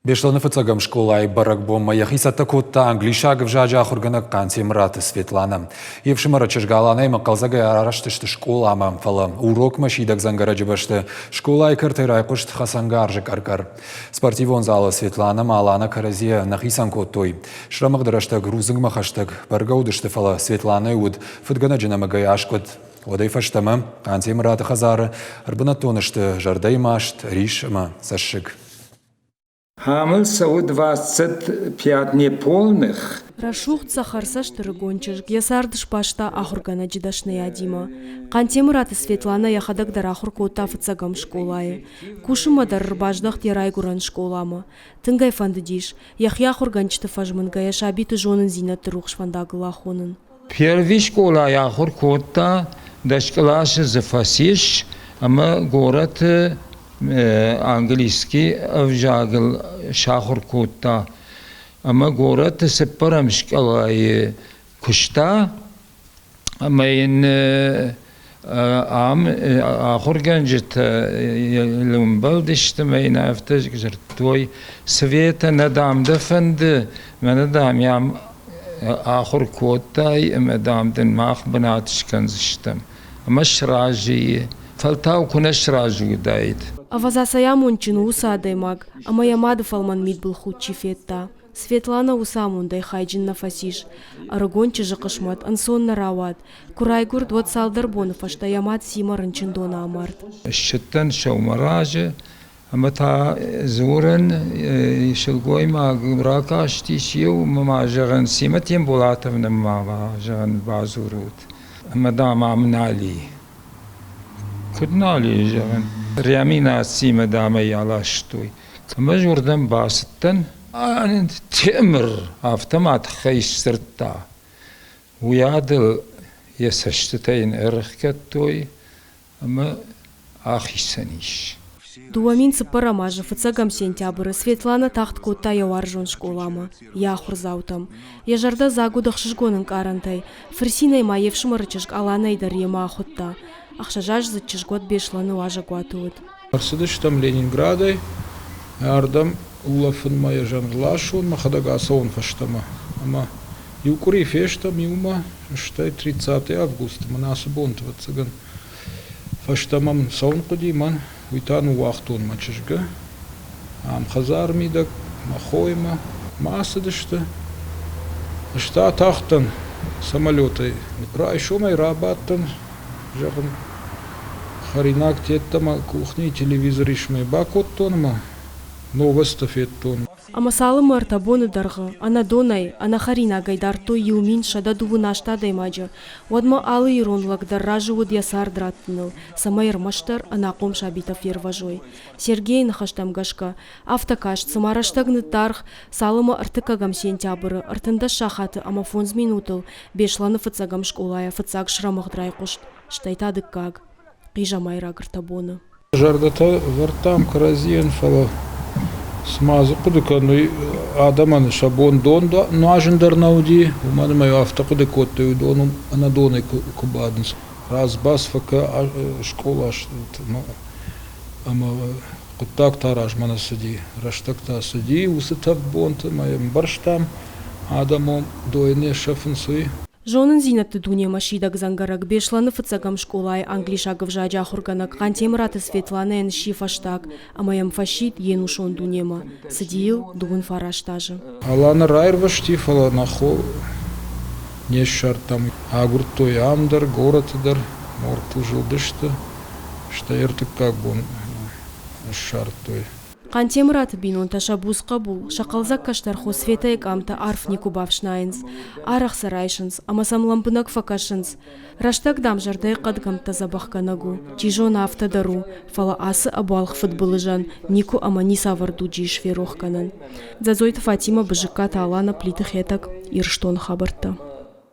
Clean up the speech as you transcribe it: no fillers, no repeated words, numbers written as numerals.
Беслӕны фыццӕгӕм скъолайы бӕрӕгбонмӕ йӕхи цӕттӕ кодта англисаг ӕвзаджы ахуыргӕнӕг Хъантемыраты Светланӕ. Йе фсымӕры чызг Аланӕимӕ хъӕлдзӕгӕй араст сты скъоламӕ, фӕлӕ урокмӕ сидӕг дзӕнгӕрӕджы бӕсты скъолайы кӕртӕй райхъуыст хӕцӕнгарзы къӕр-къӕр. Спортивон залы Светланӕ ӕмӕ Аланӕ кӕрӕдзийӕ нӕ хицӕн кодтой. Срӕмыгъды рӕстӕг рудзынгмӕ хӕстӕг бӕргӕ уыдысты, фӕлӕ Светланӕйы уд фыдгӕнӕджы нӕмыгӕй аскъуыд. Уӕдӕй фӕстӕмӕ Хъантемыраты хӕдзары ӕрбынӕттон сты зӕрдӕйы маст, рис ӕмӕ цӕссыг. Хамыл цӕуы 25 неполных. Рӕсугъд цӕхӕрцӕст ӕрыгон чызг йӕ цард сбаста ахуыргӕнӕджы дӕсныйадимӕ. Хъантемыраты Светланӕ йӕхӕдӕг дӕр ахуыр кодта фыццӕгӕм скъолайы. Кусынмӕ дӕр ӕрбаздӕхт йӕ райгуырӕн скъоламӕ. Тынг ӕй фӕндыдис, йӕхи ахуыргӕнджыты фӕзмынгӕйӕ сабиты зонындзинӕдты рухс фӕндагыл ахонын. Первый скъолайы ахуыр кодта, дӕс къласы дзы фӕцис ӕмӕ горӕты английский ӕвзагыл сахуыр кодта. Ӕмӕ горӕты цыппӕрӕм скъолайы куыста ӕмӕ йын ам ахуыргӕнджытӕ йыл ӕмбӕлдысты ӕмӕ йын афтӕ дзырдтой, Светӕ, нӕ дам дӕ фӕнды, мӕнӕ дам ам ахуыр кодтай ӕмӕ дам дын мах бынат скӕндзыстӕм. Ӕмӕ сразы и. Фӕлтау куы нӕ сразы уыдаид. Ӕвӕдза, цӕй амондджын у уыцы адӕймаг, ӕмӕ йӕ мады фӕлмӕн мидбылхудт чи федта. Светланӕ уыцы амондӕй хайджын нӕ фӕцис. Ӕрыгон чызджы хъысмӕт ӕнцон нӕ рауад. Куы райгуырд, уӕд цалдӕр боны фӕстӕ йӕ мад Симӕ рынчындоны амард. Ссыдтӕн сӕумӕраджы ӕмӕ та дзурын, сылгоймаг ракастис иу ӕмӕ ма зӕгъын, Симӕ Темболатовнӕ ма зӕгъын бадзурут. Ӕмӕ дам ам нал и. Куыд нал и, зӕгъын. Реанимацимӕ дам ӕй аластой. Ӕмӕ ӕз уырдӕм бацыдтӕн. Темыр афтӕ ма тыххӕй сдзырдта. Уыйадыл йӕ цӕстытӕ йын ӕрӕхгӕдтой ӕмӕ ахицӕн ис. 2000 цыппӕрӕм азы фыццӕгӕм сентябры Светланӕ тагъд кодта йӕ уарзон скъоламӕ, йӕ ахуырдзаутӕм. Йӕ зӕрдӕ дзаг уыд ӕхсызгон ӕнкъарӕнтӕй, фырцинӕй ма йе фсымӕры чызг Аланӕйы дӕр йемӕ ахуыдта. Ӕхсӕзаздзыд чызг уӕд Беслӕны уазӕгуаты уыд. Ӕрцыдыстӕм Ленинградӕй, ардӕм улӕфынмӕ йӕ зӕнгласон, мӕхӕдӕг ацӕуон фӕстӕмӕ. Ӕмӕ иу къуыри фестӕм иумӕ, стӕй 30 августы мын ацы бонты, ӕвӕццӕгӕн, фӕстӕмӕ мын цӕуын хъуыди мӕн, уый та ныууагътон мӕ чызгы. Ам хӕдзары мидӕг мӕ хоимӕ ма ацыдысты. Ӕз та атахтӕн самолетӕй. Райсомӕй рабадтӕн, зӕгъын, хӕринаг йеддӕмӕ кухнийы телевизор исмӕ бакодтон ӕмӕ новосттӕ федтон. Ӕмӕ цалынмӕ ӕртӕ боны дӕргъы ӕнӕ донӕй, ӕнӕ хӕринагӕй дардтой 1128 адӕймаджы, уӕдмӕ алы ирон лӕг дӕр разы уыд йӕ цард раттыныл, цӕмӕй ӕрмӕстдӕр ӕнахъом сабитӕ фервӕзой. Сергейы ныхӕстӕм гӕсгӕ, афтӕ каст, цыма рӕстӕг ныддаргъ, цалынмӕ ӕртыккӕгӕм сентябры 13 сахаты ӕмӕ фондз минутыл Беслӕны фыццӕгӕм скъолайӕ фыццаг срӕмыгъд райхъуыст, стӕй та дыккаг. Хъизӕмайраг ӕртӕ боны. Зӕрдӕтӕ вӕрдтам кӕрӕдзийӕн, фӕлӕ цыма дзы хъуыды кӕной, адӕмӕн сӕ бон дон нуазын дӕр нӕ уыди, уымӕн ӕмӕ афтӕ хъуыды кодтой, уыдон ӕнӕ донӕй куы бадынц. Разбас фӕкӕ скъола ӕмӕ хъуыддаг та размӕ нӕ цыди, рӕстӕг та цыди уыцы тӕвд бонты ӕмӕ йӕ ӕмбӕрстам, адӕмон дойне сӕфынц, уый. Зонындзинӕдты дунемӕ сидӕг дзӕнгӕрӕг Беслӕны фыццӕгӕм скъолайы англисаг ӕвзаджы ахуыргӕнӕг Хъантемыраты Светланӕйӕн сси фӕстаг ӕмӕ йӕм фӕсидт йе нусон дунемӕ. Цыди йыл 29 азы. Аланы раирвӕзти, фӕлӕ нӕ хо не ссардтам. Агуырдтой ам дӕр, горӕты дӕр, моргтыл зылдысты, стӕй ӕртыккаг бон ссардтой. Хъантемыраты бинонтӕ сӕ буц хъӕбул, сӕ хъӕлдзӕг кӕстӕр хо Светӕйы къамтӕ арф никуы бафснайынц, арӕх сӕ райсынц ӕмӕ сӕм лӕмбынӕг фӕкӕсынц. Рӕстӕг, дам, зӕрдӕйы хъӕдгӕмттӕ дзӕбӕхгӕнӕг у. Чи зоны, афтӕ дӕр у, фӕлӕ ацы ӕбуалгъ фыдбылызӕн никуы ӕмӕ ницавӕр дуджы ис ферохгӕнӕн. Дзӕдзойты Фатимӕ, Бызыккаты Алана, Плиты Хетӕг, Ирыстоны хабӕрттӕ.